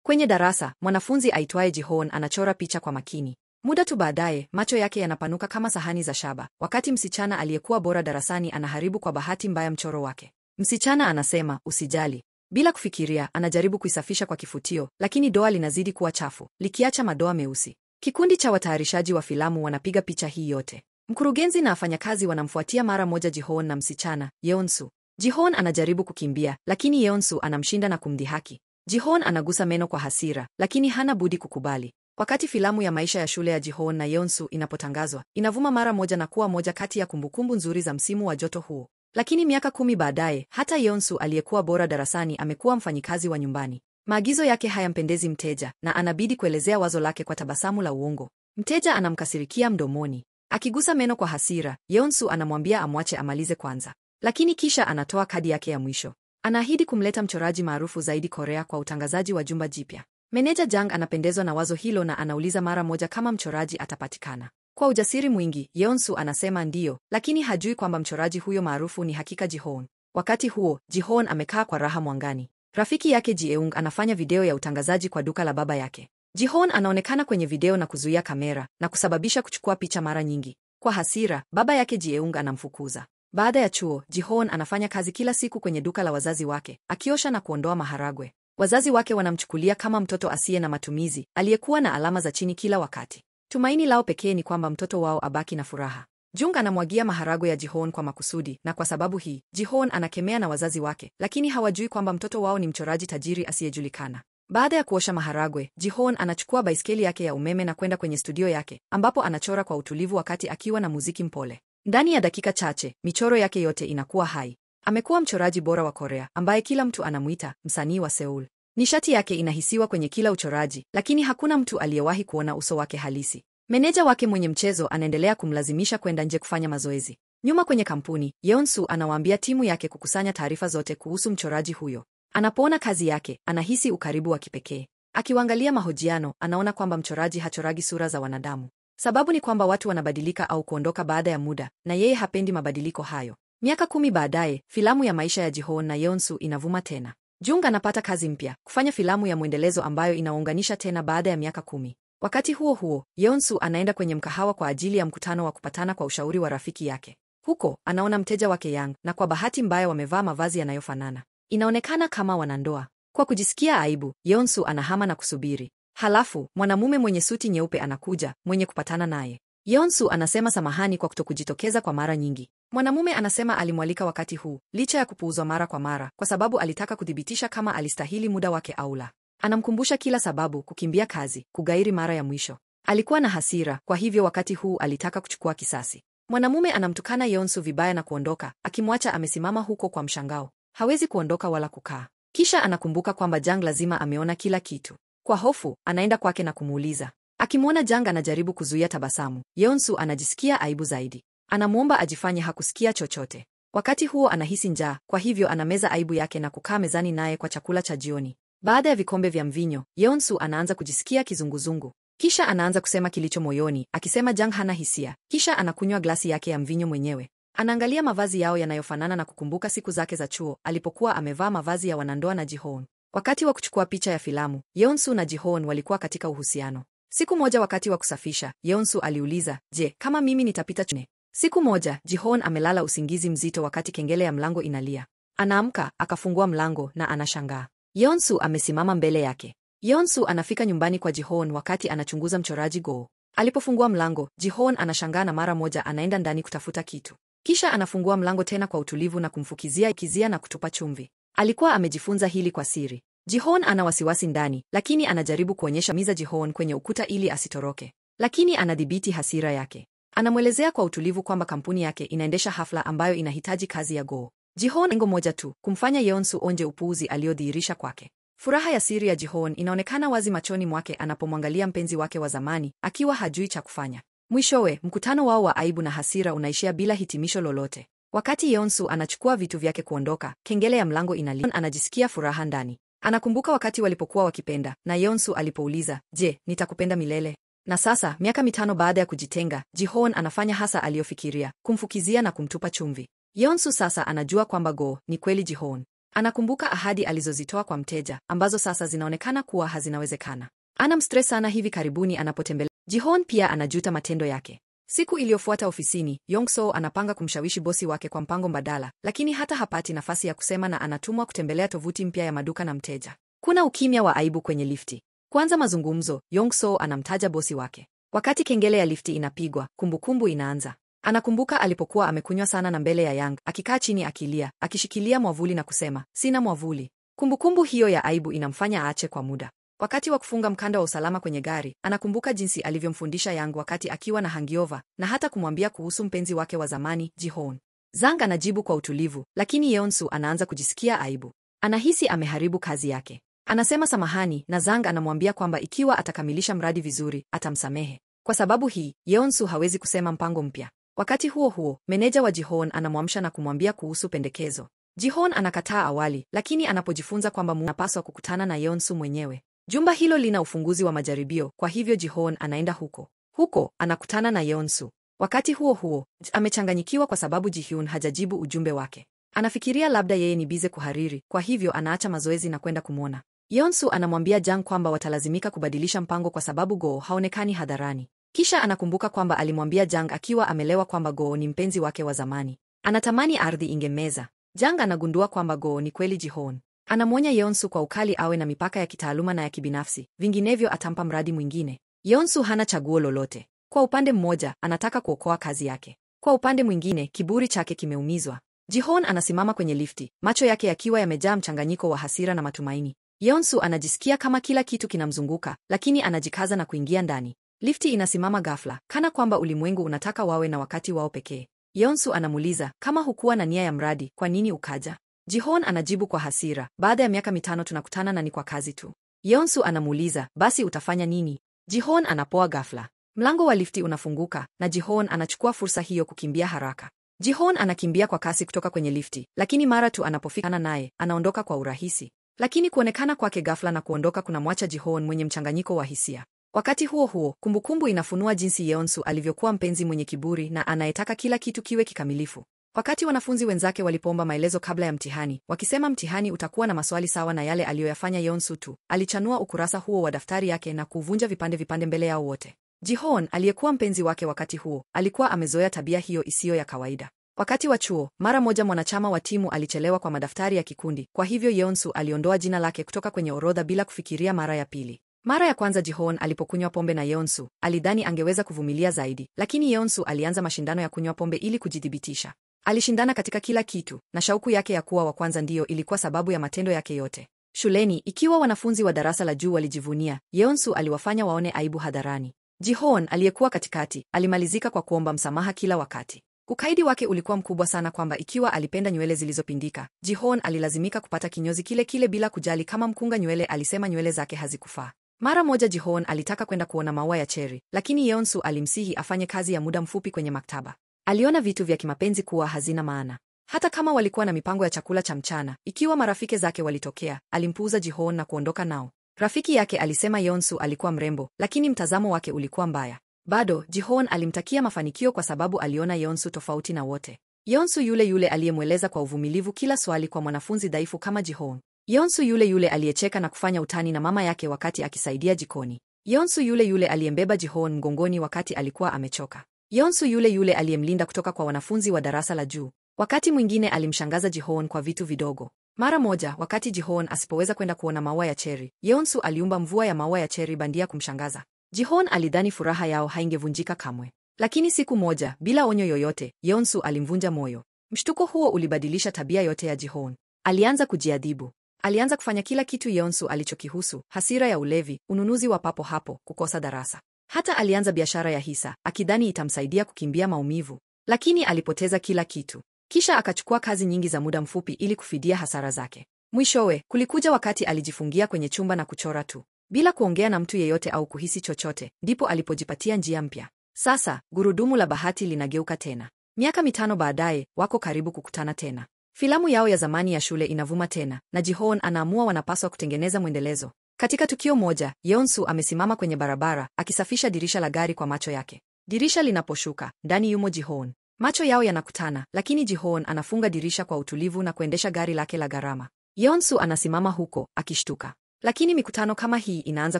Kwenye darasa, mwanafunzi aitwaye Jihon anachora picha kwa makini. Muda tu baadaye, macho yake yanapanuka kama sahani za shaba, wakati msichana aliyekuwa bora darasani anaharibu kwa bahati mbaya mchoro wake. Msichana anasema, usijali. Bila kufikiria, anajaribu kuisafisha kwa kifutio, lakini doa linazidi kuwa chafu, likiacha madoa meusi. Kikundi cha watayarishaji wa filamu wanapiga picha hii yote. Mkurugenzi na wafanyakazi wanamfuatia mara moja Jihon na msichana, Yeonsu. Jihon anajaribu kukimbia, lakini Yeonsu anamshinda na kumdhihaki. Jihon anagusa meno kwa hasira, lakini hana budi kukubali. Wakati filamu ya maisha ya shule ya Jihon na Yeonsu inapotangazwa, inavuma mara moja na kuwa moja kati ya kumbukumbu nzuri za msimu wa joto huo. Lakini miaka 10 baadaye, hata Yeonsu aliyekuwa bora darasani amekuwa mfanyikazi wa nyumbani. Maagizo yake hayampendezi mteja na anabidi kuelezea wazo lake kwa tabasamu la uongo. Mteja anamkasirikia mdomoni. Akigusa meno kwa hasira, Yeonsu anamwambia amwache amalize kwanza. Lakini kisha anatoa kadi yake ya mwisho. Anaahidi kumleta mchoraji maarufu zaidi Korea kwa utangazaji wa jumba jipya. Meneja Jang anapendezwa na wazo hilo na anauliza mara moja kama mchoraji atapatikana. Kwa ujasiri mwingi, Yeonsu anasema ndiyo, lakini hajui kwamba mchoraji huyo maarufu ni hakika Jihon. Wakati huo, Jihon amekaa kwa raha mwangani. Rafiki yake Jieung anafanya video ya utangazaji kwa duka la baba yake. Jihon anaonekana kwenye video na kuzuia kamera na kusababisha kuchukua picha mara nyingi. Kwa hasira, baba yake Jieung anamfukuza. Baada ya chuo, Jihon anafanya kazi kila siku kwenye duka la wazazi wake, akiosha na kuondoa maharagwe. Wazazi wake wanamchukulia kama mtoto asiye na matumizi, aliyekuwa na alama za chini kila wakati. Tumaini lao pekee ni kwamba mtoto wao abaki na furaha. Jung anamwagia maharagwe ya Jihon kwa makusudi, na kwa sababu hii, Jihon anakemea na wazazi wake, lakini hawajui kwamba mtoto wao ni mchoraji tajiri asiyejulikana. Baada ya kuosha maharagwe, Jihon anachukua baiskeli yake ya umeme na kwenda kwenye studio yake, ambapo anachora kwa utulivu wakati akiwa na muziki mpole. Ndani ya dakika chache, michoro yake yote inakuwa hai. Amekuwa mchoraji bora wa Korea, ambaye kila mtu anamuita msanii wa Seoul. Nishati yake inahisiwa kwenye kila uchoraji, lakini hakuna mtu aliyewahi kuona uso wake halisi. Meneja wake mwenye mchezo anaendelea kumlazimisha kwenda nje kufanya mazoezi. Nyuma kwenye kampuni, Yeonsu anawaambia timu yake kukusanya taarifa zote kuhusu mchoraji huyo. Anapoona kazi yake, anahisi ukaribu wa kipekee. Akiwaangalia mahojiano, anaona kwamba mchoraji hachoragi sura za wanadamu. Sababu ni kwamba watu wanabadilika au kuondoka baada ya muda, na yeye hapendi mabadiliko hayo. Miaka 10 baadaye, filamu ya maisha ya Jihon na Yeonsu inavuma tena. Jung anapata kazi mpya, kufanya filamu ya mwendelezo ambayo inaunganisha tena baada ya miaka 10. Wakati huo huo, Yeonsu anaenda kwenye mkahawa kwa ajili ya mkutano wa kupatana kwa ushauri wa rafiki yake. Huko, anaona mteja wake Yang, na kwa bahati mbaya wamevaa mavazi yanayofanana. Inaonekana kama wanandoa. Kwa kujisikia aibu, Yeonsu anahama na kusubiri. Halafu, mwanamume mwenye suti nyeupe anakuja, mwenye kupatana naye. Yeonsu anasema samahani kwa kutokujitokeza kwa mara nyingi. Mwanamume anasema alimwalika wakati huu, licha ya kupuuzwa mara kwa mara, kwa sababu alitaka kuthibitisha kama alistahili muda wake au la. Anamkumbusha kila sababu, kukimbia kazi, kugairi mara ya mwisho. Alikuwa na hasira, kwa hivyo wakati huu alitaka kuchukua kisasi. Mwanamume anamtukana Yeonsu vibaya na kuondoka, akimwacha amesimama huko kwa mshangao. Hawezi kuondoka wala kukaa. Kisha anakumbuka kwamba Jang lazima ameona kila kitu. Kwa hofu, anaenda kwake na kumuuliza. Akimwona Jang anajaribu kuzuia tabasamu, Yeonsu anajisikia aibu zaidi. Anamwomba ajifanye hakusikia chochote. Wakati huo anahisi njaa, kwa hivyo anameza aibu yake na kukaa mezani naye kwa chakula cha jioni. Baada ya vikombe vya mvinyo, Yeonsu anaanza kujisikia kizunguzungu. Kisha anaanza kusema kilicho moyoni, akisema Jang hana hisia. Kisha anakunywa glasi yake ya mvinyo mwenyewe. Anaangalia mavazi yao yanayofanana na kukumbuka siku zake za chuo, alipokuwa amevaa mavazi ya wanandoa na Jihon. Wakati wa kuchukua picha ya filamu, Yeonsu na Jihon walikuwa katika uhusiano. Siku moja wakati wa kusafisha, Yeonsu aliuliza, "Je, kama mimi nitapita chune?" Siku moja, Jihon amelala usingizi mzito wakati kengele ya mlango inalia. Anaamka, akafungua mlango na anashangaa. Yeonsu amesimama mbele yake. Yeonsu anafika nyumbani kwa Jihon wakati anachunguza mchoraji Go. Alipofungua mlango, Jihon anashangaa na mara moja anaenda ndani kutafuta kitu. Kisha anafungua mlango tena kwa utulivu na kumfukizia kizia na kutupa chumvi. Alikuwa amejifunza hili kwa siri. Jihon ana wasiwasi ndani, lakini anajaribu kuonyesha miza Jihon kwenye ukuta ili asitoroke. Lakini anadhibiti hasira yake. Anamwelezea kwa utulivu kwamba kampuni yake inaendesha hafla ambayo inahitaji kazi ya Go. Jihon lengo moja tu, kumfanya Yeonsu onje upuuzi aliyodhihirisha kwake. Furaha ya siri ya Jihon inaonekana wazi machoni mwake anapomwangalia mpenzi wake wa zamani, akiwa hajui cha kufanya. Mwishowe, mkutano wao wa aibu na hasira unaishia bila hitimisho lolote. Wakati Yeonsu anachukua vitu vyake kuondoka, kengele ya mlango inalia. Anajisikia furaha ndani. Anakumbuka wakati walipokuwa wakipenda, na Yeonsu alipouliza, "Je, nitakupenda milele?" Na sasa, miaka 5 baada ya kujitenga, Jihon anafanya hasa aliyofikiria, kumfukizia na kumtupa chumvi. Yeonsu sasa anajua kwamba Go ni kweli Jihon. Anakumbuka ahadi alizozitoa kwa mteja ambazo sasa zinaonekana kuwa hazinawezekana. Ana mstress sana hivi karibuni anapotembelea. Jihon pia anajuta matendo yake. Siku iliyofuata ofisini, Yongso anapanga kumshawishi bosi wake kwa mpango mbadala, lakini hata hapati nafasi ya kusema na anatumwa kutembelea tovuti mpya ya maduka na mteja. Kuna ukimya wa aibu kwenye lifti. Kwanza mazungumzo, Yongso anamtaja bosi wake. Wakati kengele ya lifti inapigwa, kumbukumbu inaanza. Anakumbuka alipokuwa amekunywa sana na mbele ya Yang, akikaa chini akilia, akishikilia mwavuli na kusema, sina mwavuli. Kumbukumbu hiyo ya aibu inamfanya aache kwa muda. Wakati wa kufunga mkanda wa usalama kwenye gari, anakumbuka jinsi alivyomfundisha Yang wakati akiwa na hangiova na hata kumwambia kuhusu mpenzi wake wa zamani, Jihon. Zang anajibu kwa utulivu, lakini Yeonsu anaanza kujisikia aibu. Anahisi ameharibu kazi yake. Anasema samahani na Zang anamwambia kwamba ikiwa atakamilisha mradi vizuri, atamsamehe. Kwa sababu hii, Yeonsu hawezi kusema mpango mpya. Wakati huo huo, meneja wa Jihon anamwamsha na kumwambia kuhusu pendekezo. Jihon anakataa awali, lakini anapojifunza kwamba anapaswa kukutana na Yeonsu mwenyewe. Jumba hilo lina ufunguzi wa majaribio, kwa hivyo Jihon anaenda huko. Huko anakutana na Yeonsu. Wakati huo huo, amechanganyikiwa kwa sababu Jihyun hajajibu ujumbe wake. Anafikiria labda yeye ni bize kuhariri, kwa hivyo anaacha mazoezi na kwenda kumwona. Yeonsu anamwambia Jang kwamba watalazimika kubadilisha mpango kwa sababu Go haonekani hadharani. Kisha anakumbuka kwamba alimwambia Jang akiwa amelewa kwamba Go ni mpenzi wake wa zamani. Anatamani ardhi ingemeza. Jang anagundua kwamba Go ni kweli Jihon. Anamwonya Yeonsu kwa ukali awe na mipaka ya kitaaluma na ya kibinafsi, vinginevyo atampa mradi mwingine. Yeonsu hana chaguo lolote. Kwa upande mmoja, anataka kuokoa kazi yake. Kwa upande mwingine, kiburi chake kimeumizwa. Jihon anasimama kwenye lifti, macho yake yakiwa yamejaa mchanganyiko wa hasira na matumaini. Yeonsu anajisikia kama kila kitu kinamzunguka, lakini anajikaza na kuingia ndani. Lifti inasimama ghafla, kana kwamba ulimwengu unataka wawe na wakati wao pekee. Yeonsu anamuuliza, kama hukuwa na nia ya mradi, kwa nini ukaja? Jihon anajibu kwa hasira, baada ya miaka 5 tunakutana na ni kwa kazi tu. Yeonsu anamuuliza, basi utafanya nini? Jihon anapoa ghafla. Mlango wa lifti unafunguka na Jihon anachukua fursa hiyo kukimbia haraka. Jihon anakimbia kwa kasi kutoka kwenye lifti, lakini mara tu anapofikana naye, anaondoka kwa urahisi. Lakini kuonekana kwake ghafla na kuondoka kunamwacha Jihon mwenye mchanganyiko wa hisia. Wakati huo huo, kumbukumbu inafunua jinsi Yeonsu alivyokuwa mpenzi mwenye kiburi na anayetaka kila kitu kiwe kikamilifu. Wakati wanafunzi wenzake walipoomba maelezo kabla ya mtihani, wakisema mtihani utakuwa na maswali sawa na yale aliyoyafanya Yeonsu tu, alichanua ukurasa huo wa daftari yake na kuuvunja vipande vipande mbele yao wote. Jihon, aliyekuwa mpenzi wake wakati huo, alikuwa amezoea tabia hiyo isiyo ya kawaida. Wakati wa chuo, mara moja mwanachama wa timu alichelewa kwa madaftari ya kikundi, kwa hivyo Yeonsu aliondoa jina lake kutoka kwenye orodha bila kufikiria mara ya pili. Mara ya kwanza Jihon alipokunywa pombe na Yeonsu, alidhani angeweza kuvumilia zaidi, lakini Yeonsu alianza mashindano ya kunywa pombe ili kujithibitisha. Alishindana katika kila kitu, na shauku yake ya kuwa wa kwanza ndiyo ilikuwa sababu ya matendo yake yote. Shuleni, ikiwa wanafunzi wa darasa la juu walijivunia, Yeonsu aliwafanya waone aibu hadharani. Jihon, aliyekuwa katikati, alimalizika kwa kuomba msamaha kila wakati. Ukaidi wake ulikuwa mkubwa sana kwamba ikiwa alipenda nywele zilizopindika, Jihon alilazimika kupata kinyozi kile kile bila kujali kama mkunga nywele alisema nywele zake hazikufaa. Mara moja Jihon alitaka kwenda kuona maua ya cheri, lakini Yeonsu alimsihi afanye kazi ya muda mfupi kwenye maktaba. Aliona vitu vya kimapenzi kuwa hazina maana. Hata kama walikuwa na mipango ya chakula cha mchana, ikiwa marafiki zake walitokea, alimpuuza Jihon na kuondoka nao. Rafiki yake alisema Yeonsu alikuwa mrembo, lakini mtazamo wake ulikuwa mbaya. Bado Jihon alimtakia mafanikio kwa sababu aliona Yeonsu tofauti na wote. Yeonsu yule yule aliyemweleza kwa uvumilivu kila swali kwa mwanafunzi dhaifu kama Jihon. Yeonsu yule yule aliyecheka na kufanya utani na mama yake wakati akisaidia jikoni. Yeonsu yule yule aliyembeba Jihon mgongoni wakati alikuwa amechoka. Yeonsu yule yule aliyemlinda kutoka kwa wanafunzi wa darasa la juu. Wakati mwingine alimshangaza Jihon kwa vitu vidogo. Mara moja, wakati Jihon asipoweza kwenda kuona maua ya cheri, Yeonsu aliumba mvua ya maua ya cheri bandia kumshangaza. Jihon alidhani furaha yao haingevunjika kamwe. Lakini siku moja, bila onyo yoyote, Yeonsu alimvunja moyo. Mshtuko huo ulibadilisha tabia yote ya Jihon. Alianza kujiadhibu. Alianza kufanya kila kitu Yeonsu alichokihusu, hasira ya ulevi, ununuzi wa papo hapo, kukosa darasa. Hata alianza biashara ya hisa, akidhani itamsaidia kukimbia maumivu. Lakini alipoteza kila kitu. Kisha akachukua kazi nyingi za muda mfupi ili kufidia hasara zake. Mwishowe, kulikuja wakati alijifungia kwenye chumba na kuchora tu. Bila kuongea na mtu yeyote au kuhisi chochote, ndipo alipojipatia njia mpya. Sasa, gurudumu la bahati linageuka tena. Miaka 5 baadaye, wako karibu kukutana tena. Filamu yao ya zamani ya shule inavuma tena, na Jihon anaamua wanapaswa kutengeneza mwendelezo. Katika tukio moja, Yeonsu amesimama kwenye barabara, akisafisha dirisha la gari kwa macho yake. Dirisha linaposhuka, ndani yumo Jihon. Macho yao yanakutana, lakini Jihon anafunga dirisha kwa utulivu na kuendesha gari lake la gharama. Yeonsu anasimama huko akishtuka. Lakini mikutano kama hii inaanza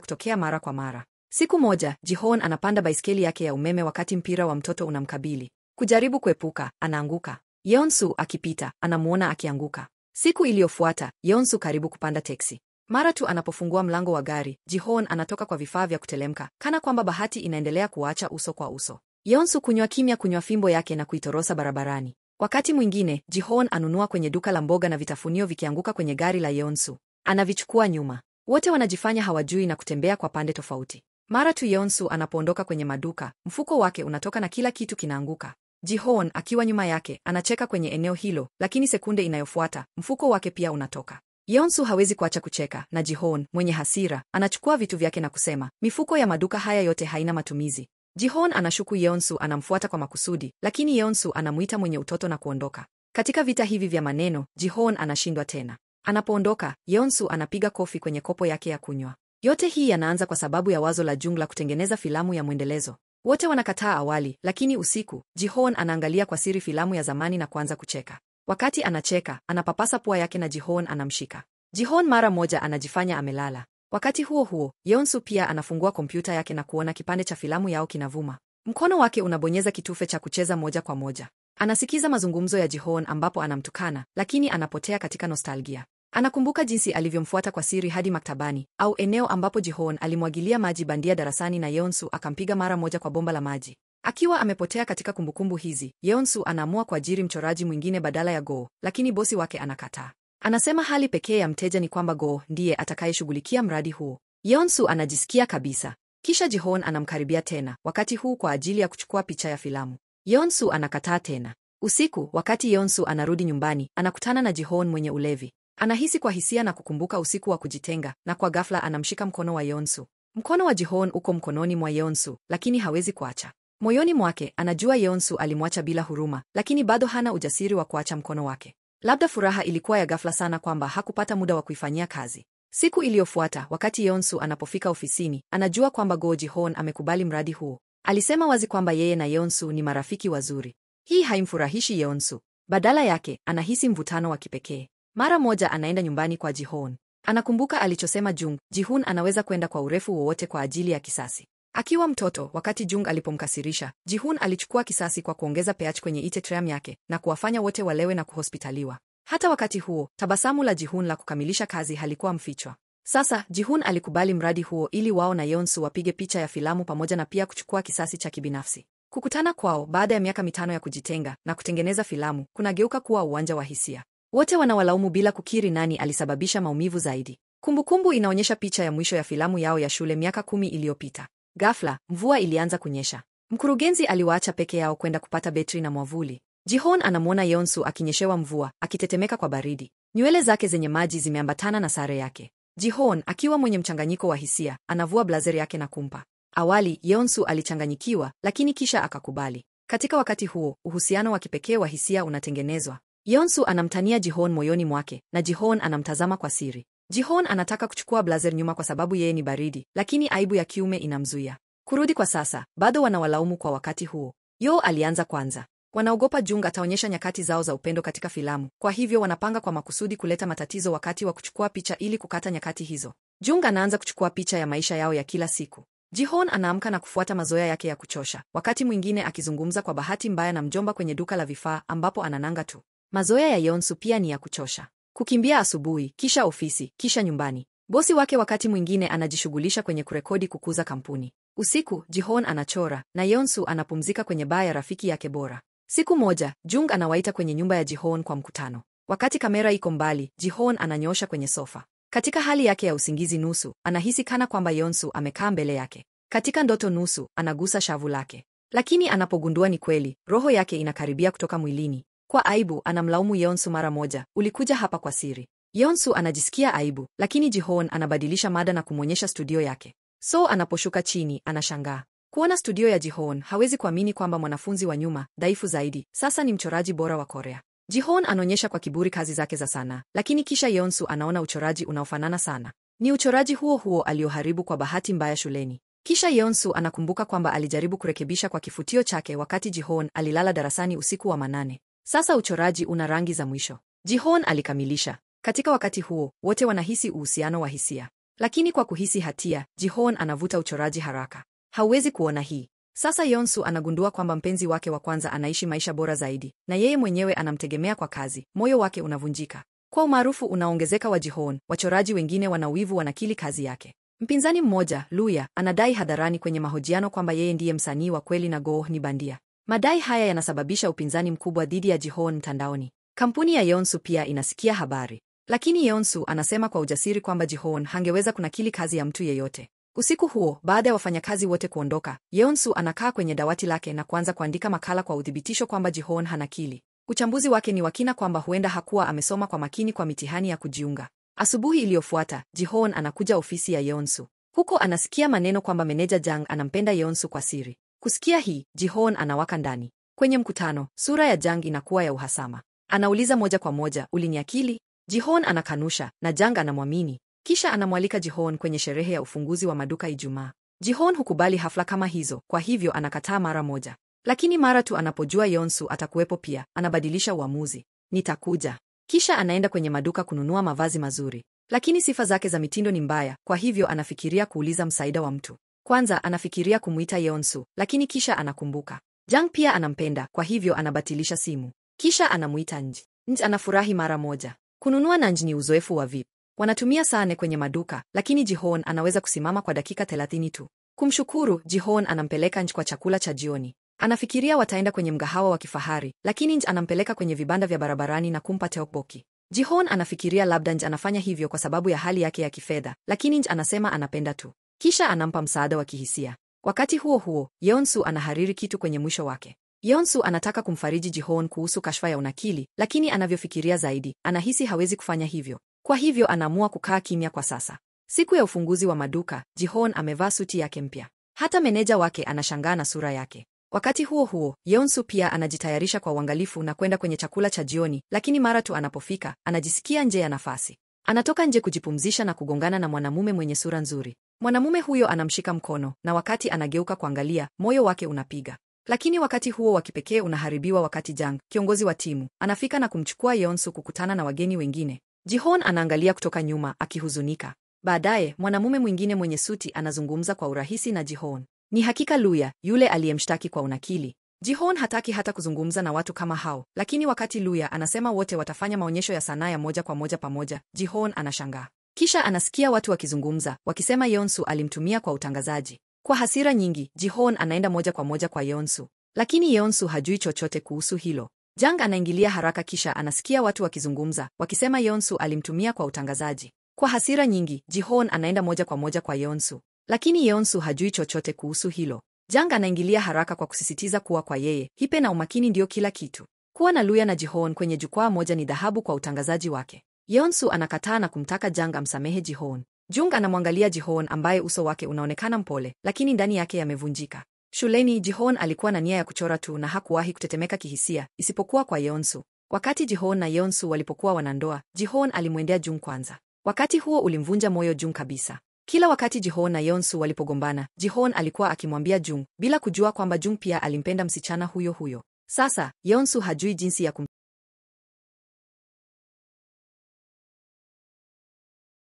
kutokea mara kwa mara. Siku moja, Jihon anapanda baiskeli yake ya umeme wakati mpira wa mtoto unamkabili. Kujaribu kuepuka, anaanguka. Yeonsu akipita, anamuona akianguka. Siku iliyofuata, Yeonsu karibu kupanda teksi. Mara tu anapofungua mlango wa gari, Jihon anatoka kwa vifaa vya kutelemka, kana kwamba bahati inaendelea kuacha uso kwa uso. Yeonsu kunywa kimya kunywa fimbo yake na kuitorosa barabarani. Wakati mwingine, Jihon anunua kwenye duka la mboga na vitafunio vikianguka kwenye gari la Yeonsu. Anavichukua nyuma. Wote wanajifanya hawajui na kutembea kwa pande tofauti. Mara tu Yeonsu anapoondoka kwenye maduka, mfuko wake unatoka na kila kitu kinaanguka. Jihon akiwa nyuma yake, anacheka kwenye eneo hilo, lakini sekunde inayofuata, mfuko wake pia unatoka. Yeonsu hawezi kuacha kucheka na Jihon, mwenye hasira, anachukua vitu vyake na kusema, mifuko ya maduka haya yote haina matumizi. Jihon anashuku Yeonsu anamfuata kwa makusudi, lakini Yeonsu anamuita mwenye utoto na kuondoka. Katika vita hivi vya maneno, Jihon anashindwa tena. Anapoondoka, Yeonsu anapiga kofi kwenye kopo yake ya kunywa. Yote hii yanaanza kwa sababu ya wazo la Jung la kutengeneza filamu ya mwendelezo. Wote wanakataa awali, lakini usiku, Jihon anaangalia kwa siri filamu ya zamani na kuanza kucheka. Wakati anacheka, anapapasa pua yake na Jihon anamshika. Jihon mara moja anajifanya amelala. Wakati huo huo, Yeonsu pia anafungua kompyuta yake na kuona kipande cha filamu yao kinavuma. Mkono wake unabonyeza kitufe cha kucheza moja kwa moja. Anasikiza mazungumzo ya Jihon ambapo anamtukana, lakini anapotea katika nostalgia. Anakumbuka jinsi alivyomfuata kwa siri hadi maktabani au eneo ambapo Jihon alimwagilia maji bandia darasani na Yeonsu akampiga mara moja kwa bomba la maji. Akiwa amepotea katika kumbukumbu hizi, Yeonsu anaamua kuajiri mchoraji mwingine badala ya Go, lakini bosi wake anakataa. Anasema hali pekee ya mteja ni kwamba Go ndiye atakayeshughulikia mradi huo. Yeonsu anajisikia kabisa. Kisha Jihon anamkaribia tena, wakati huu kwa ajili ya kuchukua picha ya filamu. Yeonsu anakataa tena. Usiku, wakati Yeonsu anarudi nyumbani, anakutana na Jihon mwenye ulevi. Anahisi kwa hisia na kukumbuka usiku wa kujitenga, na kwa ghafla anamshika mkono wa Yeonsu. Mkono wa Jihon uko mkononi mwa Yeonsu, lakini hawezi kuacha. Moyoni mwake anajua Yeonsu alimwacha bila huruma, lakini bado hana ujasiri wa kuacha mkono wake. Labda furaha ilikuwa ya ghafla sana kwamba hakupata muda wa kuifanyia kazi. Siku iliyofuata, wakati Yeonsu anapofika ofisini, anajua kwamba Go Jihon amekubali mradi huo. Alisema wazi kwamba yeye na Yeonsu ni marafiki wazuri. Hii haimfurahishi Yeonsu. Badala yake, anahisi mvutano wa kipekee. Mara moja anaenda nyumbani kwa Jihon. Anakumbuka alichosema Jung, Jihun anaweza kwenda kwa urefu wowote kwa ajili ya kisasi. Akiwa mtoto, wakati Jung alipomkasirisha, Jihun alichukua kisasi kwa kuongeza pH kwenye itetrium yake na kuwafanya wote walewe na kuhospitaliwa. Hata wakati huo, tabasamu la Jihun la kukamilisha kazi halikuwa mfichwa. Sasa, Jihun alikubali mradi huo ili wao na Yeonsu wapige picha ya filamu pamoja na pia kuchukua kisasi cha kibinafsi. Kukutana kwao baada ya miaka 5 ya kujitenga na kutengeneza filamu kunageuka kuwa uwanja wa hisia. Wote wanawalaumu bila kukiri nani alisababisha maumivu zaidi. Kumbukumbu inaonyesha picha ya mwisho ya filamu yao ya shule miaka 10 iliyopita. Ghafla, mvua ilianza kunyesha. Mkurugenzi aliwaacha peke yao kwenda kupata betri na mwavuli. Jihon anamwona Yeonsu akinyeshewa mvua, akitetemeka kwa baridi. Nywele zake zenye maji zimeambatana na sare yake. Jihon, akiwa mwenye mchanganyiko wa hisia, anavua blazer yake na kumpa. Awali, Yeonsu alichanganyikiwa, lakini kisha akakubali. Katika wakati huo, uhusiano wa kipekee wa hisia unatengenezwa. Yeonsu anamtania Jihon moyoni mwake, na Jihon anamtazama kwa siri. Jihon anataka kuchukua blazer nyuma kwa sababu yeye ni baridi, lakini aibu ya kiume inamzuia. Kurudi kwa sasa, bado wanawalaumu kwa wakati huo. Yo alianza kwanza. Wanaogopa Jung ataonyesha nyakati zao za upendo katika filamu, kwa hivyo wanapanga kwa makusudi kuleta matatizo wakati wa kuchukua picha ili kukata nyakati hizo. Jung anaanza kuchukua picha ya maisha yao ya kila siku. Jihon anaamka na kufuata mazoea yake ya kuchosha, wakati mwingine akizungumza kwa bahati mbaya na mjomba kwenye duka la vifaa ambapo anananga tu. Mazoea ya Yeonsu pia ni ya kuchosha. Kukimbia asubuhi, kisha ofisi, kisha nyumbani. Bosi wake wakati mwingine anajishughulisha kwenye kurekodi kukuza kampuni. Usiku, Jihon anachora na Yeonsu anapumzika kwenye baa ya rafiki yake bora. Siku moja, Jung anawaita kwenye nyumba ya Jihon kwa mkutano. Wakati kamera iko mbali, Jihon ananyoosha kwenye sofa. Katika hali yake ya usingizi nusu, anahisi kana kwamba Yeonsu amekaa mbele yake. Katika ndoto nusu, anagusa shavu lake. Lakini anapogundua ni kweli, roho yake inakaribia kutoka mwilini. Kwa aibu, anamlaumu Yeonsu mara moja, ulikuja hapa kwa siri. Yeonsu anajisikia aibu, lakini Jihon anabadilisha mada na kumwonyesha studio yake. So anaposhuka chini, anashangaa kuona studio ya Jihon. Hawezi kuamini kwamba mwanafunzi wa nyuma, dhaifu zaidi, sasa ni mchoraji bora wa Korea. Jihon anaonyesha kwa kiburi kazi zake za sanaa, lakini kisha Yeonsu anaona uchoraji unaofanana sana. Ni uchoraji huo huo alioharibu kwa bahati mbaya shuleni. Kisha Yeonsu anakumbuka kwamba alijaribu kurekebisha kwa kifutio chake wakati Jihon alilala darasani usiku wa manane. Sasa uchoraji una rangi za mwisho. Jihon alikamilisha. Katika wakati huo, wote wanahisi uhusiano wa hisia. Lakini kwa kuhisi hatia, Jihon anavuta uchoraji haraka. Hauwezi kuona hii. Sasa Yeonsu anagundua kwamba mpenzi wake wa kwanza anaishi maisha bora zaidi, na yeye mwenyewe anamtegemea kwa kazi. Moyo wake unavunjika. Kwa umaarufu unaongezeka wa Jihon, wachoraji wengine wana wivu wanakili kazi yake. Mpinzani mmoja, Luya, anadai hadharani kwenye mahojiano kwamba yeye ndiye msanii wa kweli na Goh ni bandia. Madai haya yanasababisha upinzani mkubwa dhidi ya Jihon mtandaoni. Kampuni ya Yeonsu pia inasikia habari. Lakini Yeonsu anasema kwa ujasiri kwamba Jihon hangeweza kunakili kazi ya mtu yeyote. Usiku huo, baada ya wafanyakazi wote kuondoka, Yeonsu anakaa kwenye dawati lake na kuanza kuandika makala kwa uthibitisho kwamba Jihon hanakili. Uchambuzi wake ni wa kina kwamba huenda hakuwa amesoma kwa makini kwa mitihani ya kujiunga. Asubuhi iliyofuata, Jihon anakuja ofisi ya Yeonsu. Huko anasikia maneno kwamba meneja Jang anampenda Yeonsu kwa siri. Kusikia hii, Jihon anawaka ndani. Kwenye mkutano, sura ya Jang inakuwa ya uhasama. Anauliza moja kwa moja, uliniakili? Jihon anakanusha na Jang anamwamini. Kisha anamwalika Jihon kwenye sherehe ya ufunguzi wa maduka Ijumaa. Jihon hukubali hafla kama hizo, kwa hivyo anakataa mara moja. Lakini mara tu anapojua Yeonsu atakuwepo pia, anabadilisha uamuzi. Nitakuja. Kisha anaenda kwenye maduka kununua mavazi mazuri. Lakini sifa zake za mitindo ni mbaya, kwa hivyo anafikiria kuuliza msaada wa mtu. Kwanza anafikiria kumuita Yeonsu, lakini kisha anakumbuka Jang pia anampenda, kwa hivyo anabatilisha simu. Kisha anamuita Nj. Nj anafurahi mara moja. Kununua na Nj ni uzoefu wa VIP. Wanatumia saa nne kwenye maduka, lakini Jihon anaweza kusimama kwa dakika 30 tu. Kumshukuru, Jihon anampeleka Nj kwa chakula cha jioni. Anafikiria wataenda kwenye mgahawa wa kifahari, lakini Nj anampeleka kwenye vibanda vya barabarani na kumpa tteokbokki. Jihon anafikiria labda Nj anafanya hivyo kwa sababu ya hali yake ya kifedha, lakini Nj anasema anapenda tu. Kisha anampa msaada wa kihisia. Wakati huo huo, Yeonsu anahariri kitu kwenye mwisho wake. Yeonsu anataka kumfariji Jihon kuhusu kashfa ya unakili, lakini anavyofikiria zaidi, anahisi hawezi kufanya hivyo. Kwa hivyo anaamua kukaa kimya kwa sasa. Siku ya ufunguzi wa maduka, Jihon amevaa suti yake mpya. Hata meneja wake anashangaa na sura yake. Wakati huo huo, Yeonsu pia anajitayarisha kwa uangalifu na kwenda kwenye chakula cha jioni, lakini mara tu anapofika, anajisikia nje ya nafasi. Anatoka nje kujipumzisha na kugongana na mwanamume mwenye sura nzuri. Mwanamume huyo anamshika mkono, na wakati anageuka kuangalia, moyo wake unapiga. Lakini wakati huo wa kipekee unaharibiwa wakati Jang, kiongozi wa timu, anafika na kumchukua Yeonsu kukutana na wageni wengine. Jihon anaangalia kutoka nyuma akihuzunika. Baadaye, mwanamume mwingine mwenye suti anazungumza kwa urahisi na Jihon. Ni hakika Luya, yule aliyemshtaki kwa unakili. Jihon hataki hata kuzungumza na watu kama hao, lakini wakati Luya anasema wote watafanya maonyesho ya sanaa ya moja kwa moja pamoja, Jihon anashangaa. Kisha anasikia watu wakizungumza, wakisema Yeonsu alimtumia kwa utangazaji. Kwa hasira nyingi, Jihon anaenda moja kwa moja kwa Yeonsu. Lakini Yeonsu hajui chochote kuhusu hilo. Jang anaingilia haraka kisha anasikia watu wakizungumza, wakisema Yeonsu alimtumia kwa utangazaji. Kwa hasira nyingi, Jihon anaenda moja kwa moja kwa Yeonsu. Lakini Yeonsu hajui chochote kuhusu hilo. Jang anaingilia haraka kwa kusisitiza kuwa kwa yeye, hipe na umakini ndio kila kitu. Kuwa na Luya na Jihon kwenye jukwaa moja ni dhahabu kwa utangazaji wake. Yeonsu anakataa na kumtaka Jang amsamehe Jihon. Jung anamwangalia Jihon ambaye uso wake unaonekana mpole, lakini ndani yake yamevunjika. Shuleni, Jihon alikuwa na nia ya kuchora tu na hakuwahi kutetemeka kihisia, isipokuwa kwa Yeonsu. Wakati Jihon na Yeonsu walipokuwa wanandoa, Jihon alimwendea Jung kwanza. Wakati huo ulimvunja moyo Jung kabisa. Kila wakati Jihon na Yeonsu walipogombana, Jihon alikuwa akimwambia Jung, bila kujua kwamba Jung pia alimpenda msichana huyo huyo. Sasa, Yeonsu hajui jinsi ya